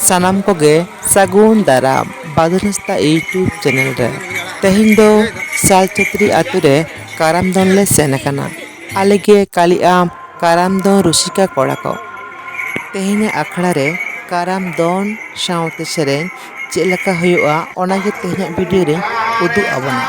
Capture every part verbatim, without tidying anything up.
ᱥᱟᱱᱟᱢ ᱠᱚᱜᱮ ᱥᱟᱹᱜᱩᱱ ᱫᱟᱨᱟᱢ ᱵᱟᱫᱚᱞ ᱦᱟᱸᱥᱫᱟ YouTube ᱪᱮᱱᱮᱞ ᱨᱮ᱾ ᱛᱮᱦᱮᱧ ᱫᱚ ᱥᱟᱞᱪᱟᱹᱛᱨᱤ ᱟᱛᱳ ᱨᱮ ᱠᱟᱨᱟᱢ ᱫᱚᱱ ᱞᱮ ᱥᱮᱱ ᱟᱠᱟᱱᱟ᱾ ᱟᱞᱮ ᱜᱮ ᱠᱟᱞᱤ ᱟᱢ ᱠᱟᱨᱟᱢ ᱫᱚᱱ ᱨᱩᱥᱤᱠᱟ ᱠᱚᱲᱟ ᱠᱚ᱾ ᱛᱮᱦᱮᱧᱟᱜ ᱟᱠᱷᱲᱟ ᱨᱮ ᱠᱟᱨᱟᱢ ᱫᱚᱱ ᱥᱟᱶᱛᱮ ᱥᱮᱨᱮᱧ ᱪᱮᱫ ᱞᱮᱠᱟ ᱦᱩᱭᱩᱜᱼᱟ, ᱚᱱᱟ ᱜᱮ ᱛᱮᱦᱮᱧᱟᱜ ᱵᱷᱤᱰᱤᱭᱳ ᱨᱮᱧ ᱩᱫᱩᱜ ᱟᱵᱚᱱᱟ᱾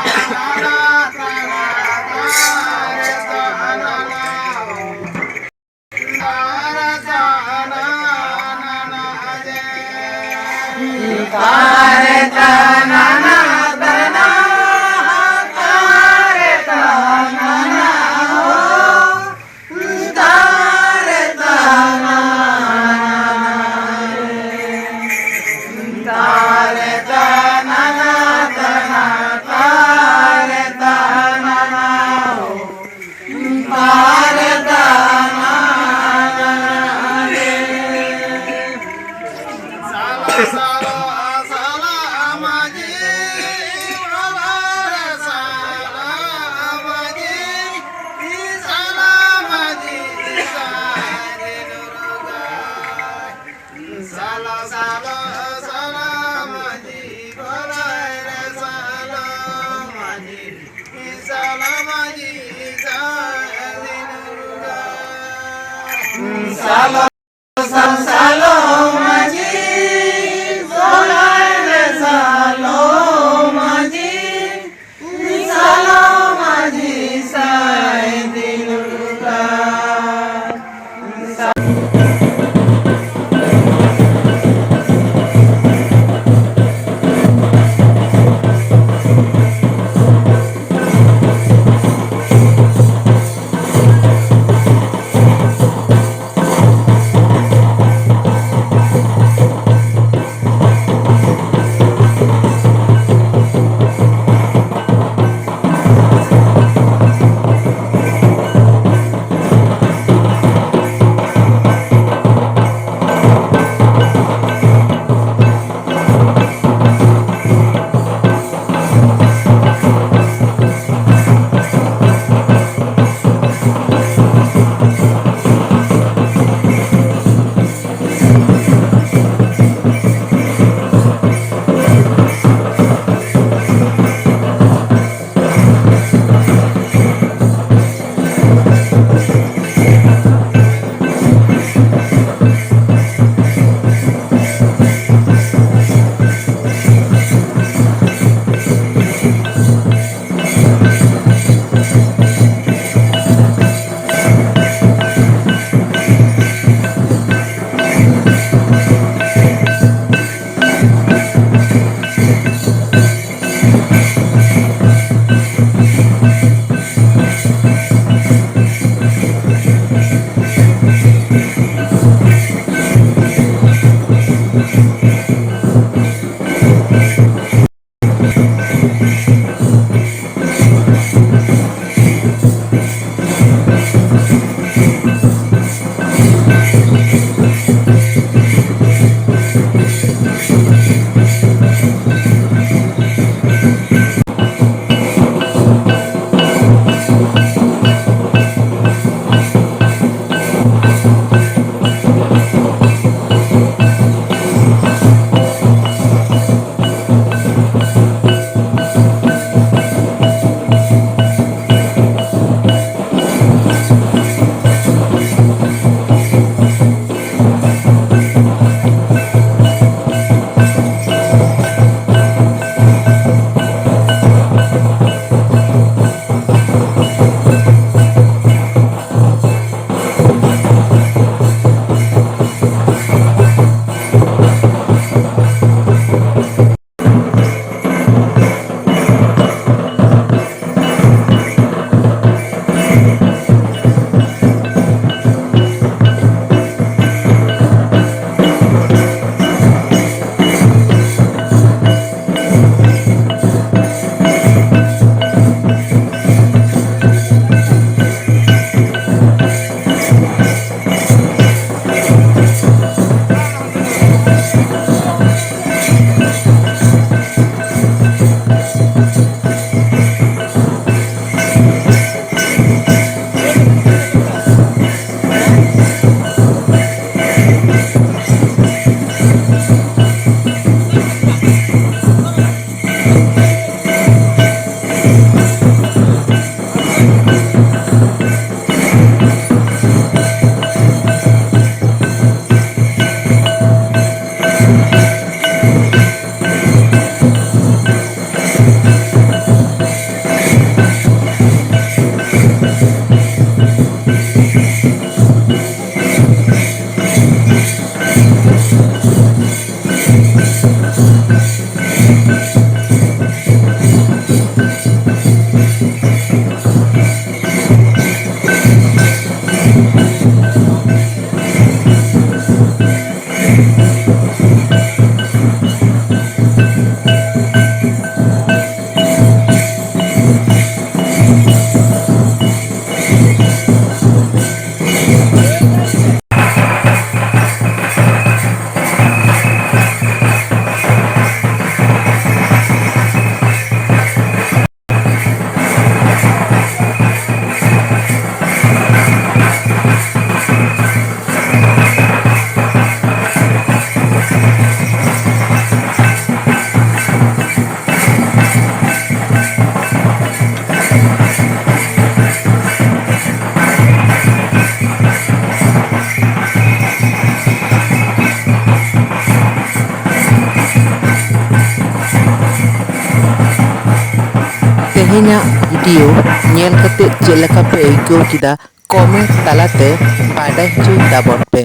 ᱤᱧᱟᱹᱜ ᱵᱷᱤᱰᱤᱭᱳ ᱧᱮᱞ ᱠᱟᱛᱮ ᱪᱮᱫ ᱞᱮᱠᱟ ᱯᱮ ᱟᱹᱭᱠᱟᱹᱣ ᱠᱮᱫᱟ, ᱠᱚᱢᱮᱱᱴ ᱛᱟᱞᱟᱛᱮ ᱵᱟᱰᱟᱭ ᱦᱚᱪᱚᱧ ᱛᱟᱵᱚᱱ ᱯᱮ᱾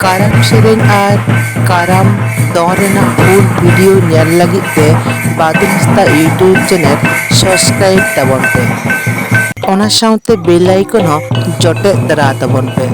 ᱠᱟᱨᱟᱢ ᱥᱮᱨᱮᱧ ᱟᱨ ᱠᱟᱨᱟᱢ ᱫᱚᱝ ᱨᱮᱱᱟᱜ ᱯᱷᱩᱞ ᱵᱷᱤᱰᱤᱭᱳ ᱧᱮᱞ ᱞᱟᱹᱜᱤᱫ ᱛᱮ ᱵᱟᱫᱩᱞ ᱦᱟᱸᱥᱫᱟ ᱭᱩᱴᱩᱵᱽ ᱪᱮᱱᱮᱞ ᱥᱟᱵᱥᱠᱨᱟᱭᱤᱵᱽ ᱛᱟᱵᱚᱱ ᱯᱮ᱾ ᱚᱱᱟ ᱥᱟᱶᱛᱮ ᱵᱮᱞ ᱟᱭᱠᱚᱱ ᱦᱚᱸ ᱡᱚᱴᱮᱫ ᱛᱟᱨᱟ ᱛᱟᱵᱚᱱ ᱯᱮ᱾